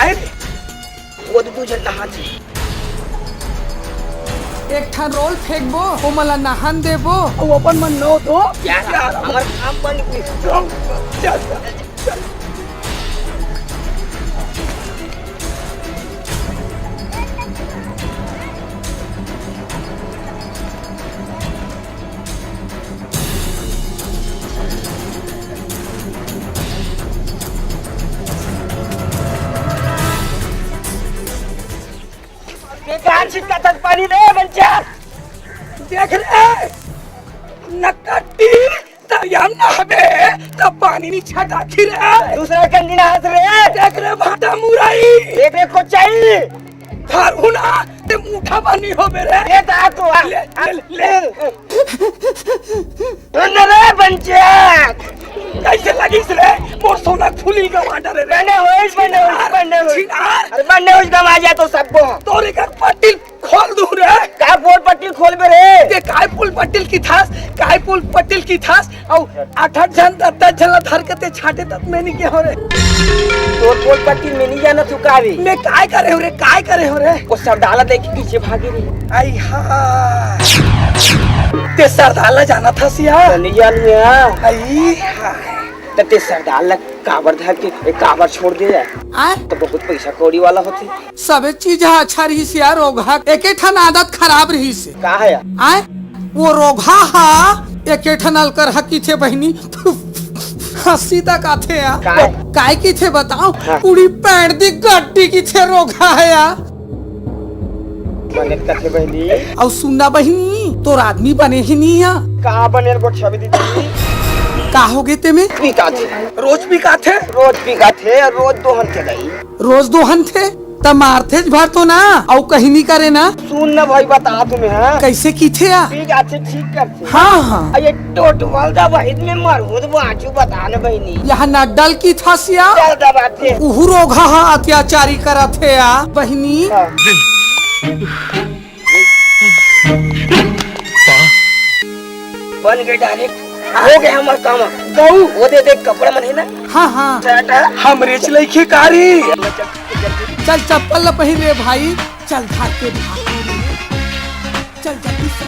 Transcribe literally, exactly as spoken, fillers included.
आए रे, वो तो दू झन नहात हे। एक ठन रोल फेंकबो, ओमन ला नहान देबो। अउ अपन मन नहात हो। यार, यार, हमर काम बन गइस। चल, चल, चल। ये कहाँ छिटकत हस पानी रे, बंचा? देख रे, नकट्टी, तब हम नहाबे, तब पानी नी छटाखी रे। दूसरा कन नी नहात रे। देख रे, भाटा मुरई। देख रे, कोचई। धरू ना, ते मुठा पानी होबे रे। ये दा तो आ। ले, ले, ले। सुन रे पंचायत। कइसे लगिस रे? मोर सोना फूली गवा डरे रे। बने होइस, बने होइस, बने होइस। छिनार। अरे बने होइस, गवा जा तो सबको। तोरे घर पट्टी खोल दूं रे। का पोल पट्टी खोलबे रे? ते काय पोल पट्टी ल किथस? काय पोल पट्टी ल किथस? अउ आठ आठ झन, दस दस झन ला धर के ते छाटे तक मैं नी गे हो रे। तोर पोल पट्टी मैं नी जानत हूँ का रे? मैं काय करे हो रे? काय करे हो रे? वो सरदार ला देख के पीछे भागे रे। आई हा। ते सरदार ला जानत हस या? त नी जानू या। आई हा। त ते सरदार ला काबर धर के, ए, काबर छोड़ दे यार? आय? त बहुत पैसा कौड़ी वाला होथे। सबे चीज ह अच्छा रहिस यार, रोगहा एके ठन आदत खराब रहिस हे। का हे यार? आय? वो रोगहा हा एके ठन अलकर ह किथे बहिनी। हंसी तक आथे यार। काय? काय किथे बताओ? हाँ। उड़ी पैंट दी गड्डी किथे रोगहा हे यार। बने कथे बहिनी। अउ सुन ना बहिनी, तोर आदमी बने ही नहीं है। का बने गोठिया भी दीदी? का हो गे ते में? बिकाथे। रोज बिकाथे? रोज बिकाथे, रोज दोहन के गई। रोज दोहन थे, त मारथेच भर तो ना, अउ कहीं नहीं करे ना। सुन ना भाई, बता तुम्हें, हाँ? कैसे किथे आ? ठीक आथे, ठीक करथे। हाँ, हाँ। आ ये टोटवाल दा भाई में मरहूद बाजू बता ना बहिनी। यहाँ नड्डल किथस या? चल दबाथे। उहू रोगहा हा अत्याचारी करत हे या, बहिनी। हाँ। बन गए डायरेक्ट। हो गए हमर काम। गऊ। वो दे दे कपड़ा मन है ना। हाँ, हाँ। टाटा। हमरे च लइके कारी। चल चप्पल ल पहिर रे भाई। चल भाग के भाग रे। चल जल्दी से।